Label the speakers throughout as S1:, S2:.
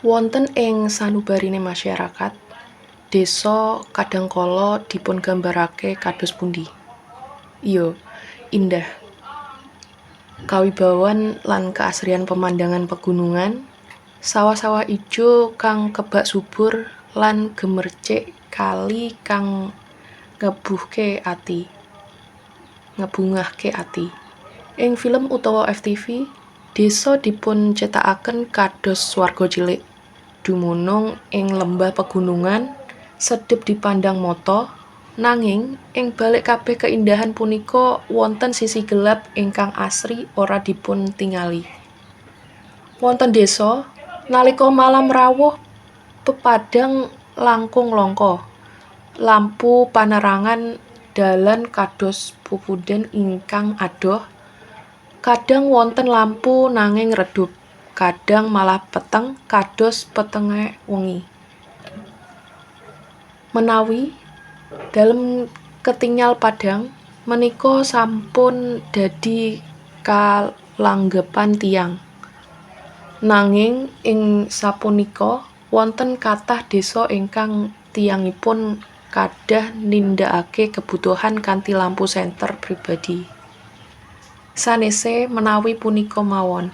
S1: Wonten ing sanubarine masyarakat, desa kadangkala dipungambarake kados pundi? Iya, indah. Kawibawan lan keasrian pemandangan pegunungan, sawah-sawah ijo kang kebak subur lan gemercik kali kang ngebuhke ati. Ngebungahke ati. Ing film utawa FTV, desa dipuncetakaken kados swarga cilik. Dumunung ing lembah pegunungan, sedhep dipandang mata, nanging ing balik kabeh keindahan punika wonten sisi gelap ingkang asri ora dipuntingali. Wonten desa, nalika malam rawuh pepadhang langkung langka. Lampu panerangan dalan kados pupundhen ingkang adoh. Kadang wonten lampu nanging redup, kadang malah peteng kados petenge wengi. Menawi dalem ketingal padhang, menika sampun dadi kalanggepan tiyang. Nanging ing sapunika wonten kathah desa ingkang tiyangipun kadah nindakake kebutuhan kanthi lampu senter pribadi. Sanese menawi punika mawon.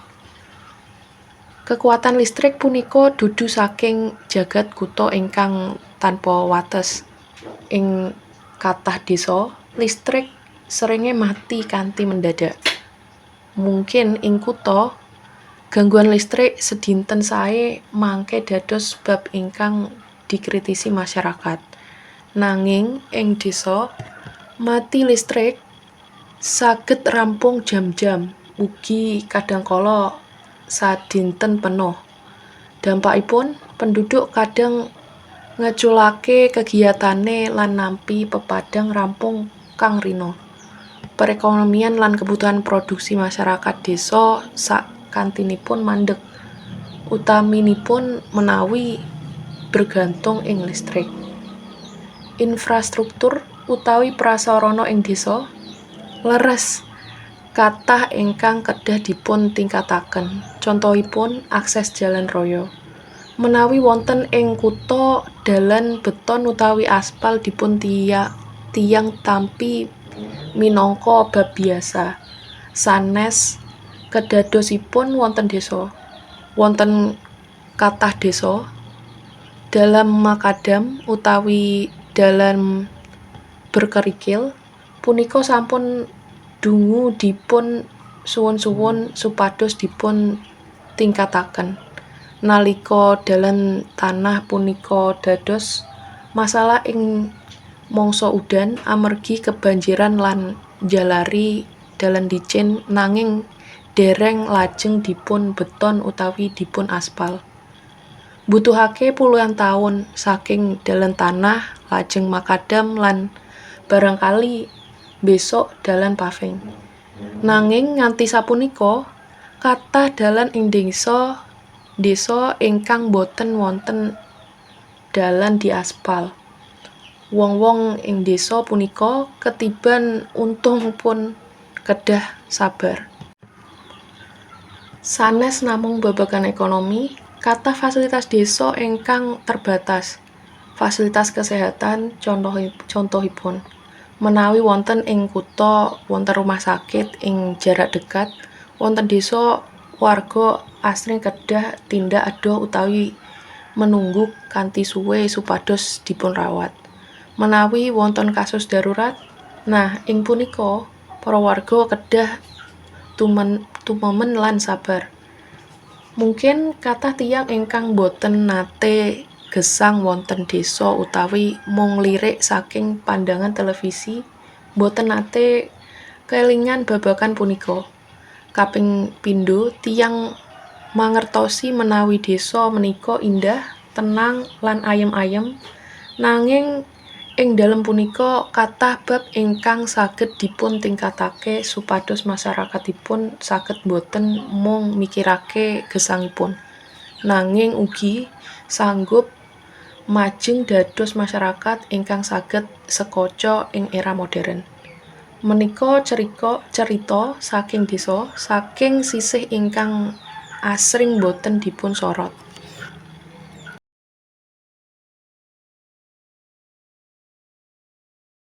S1: Kekuatan listrik punika dudu saking jagad kutha ingkang tanpa wates. Ing kathah desa, listrik seringe mati kanthi mendadak. Mungkin ing kutha, gangguan listrik sedinten sae mangke dados bab ingkang dikritisi masyarakat. Nanging ing desa, mati listrik saged rampung jam-jam, ugi kadangkala sadinten penuh. Dampakipun, penduduk kadang ngeculake kegiyatane lan nampi pepadhang rampung kang rina. Perekonomian lan kebutuhan produksi masyarakat desa sakantinipun mandeg, utaminipun menawi bergantung ing listrik. Infrastruktur utawi prasarana ing desa leres kathah ingkang kedah dipun tingkataken, contohipun akses jalan raya. Menawi wonten ing kutha dalan beton utawi aspal dipun tiyang tampi minangka bab biasa. Sanes kedadosipun wonten desa. Wonten kathah desa, dalan makadam utawi dalan berkerikil punika sampun dungu dipun suwun-suwun supados dipun tingkataken. Nalika dalan tanah punika dados masalah ing mangsa udan amargi kebanjiran lan njalari dalan licin nanging dereng lajeng dipun beton utawi dipun aspal. Mbutuhake puluhan taun saking dalan tanah lajeng makadam lan barangkali besok dalan paving. Nanging nganti sapunika kathah dalan ing desa desa ingkang boten wonten dalan diaspal. Wong-wong ing desa punika ketiban untung pun kedah sabar. Sanes namung babagan ekonomi, kathah fasilitas desa ingkang terbatas. Fasilitas kesehatan contohipun. Menawi wonten ing kutha wonten rumah sakit ing jarak dekat, wonten desa warga asring kedah tindak adoh utawi menunggu kanthi suwe supados dipunrawat. Menawi wonten kasus darurat, nah ing punika para warga kedah tumemen lan sabar. Mungkin kathah tiyang ingkang boten nate gesang wonten desa utawi mung lirik saking pandangan televisi boten nate kelingan babagan punika. Kaping pindho tiyang mangertosi menawi desa menika indah, tenang lan ayem-ayem, nanging ing dalem punika kathah bab ingkang saged dipun tingkatake supados masyarakatipun saged boten mung mikirake gesangipun, nanging ugi sanggup majeng dados masyarakat ingkang saged sekaca ing era modern. Menika cerita saking desa, saking sisih ingkang asring boten dipun sorot.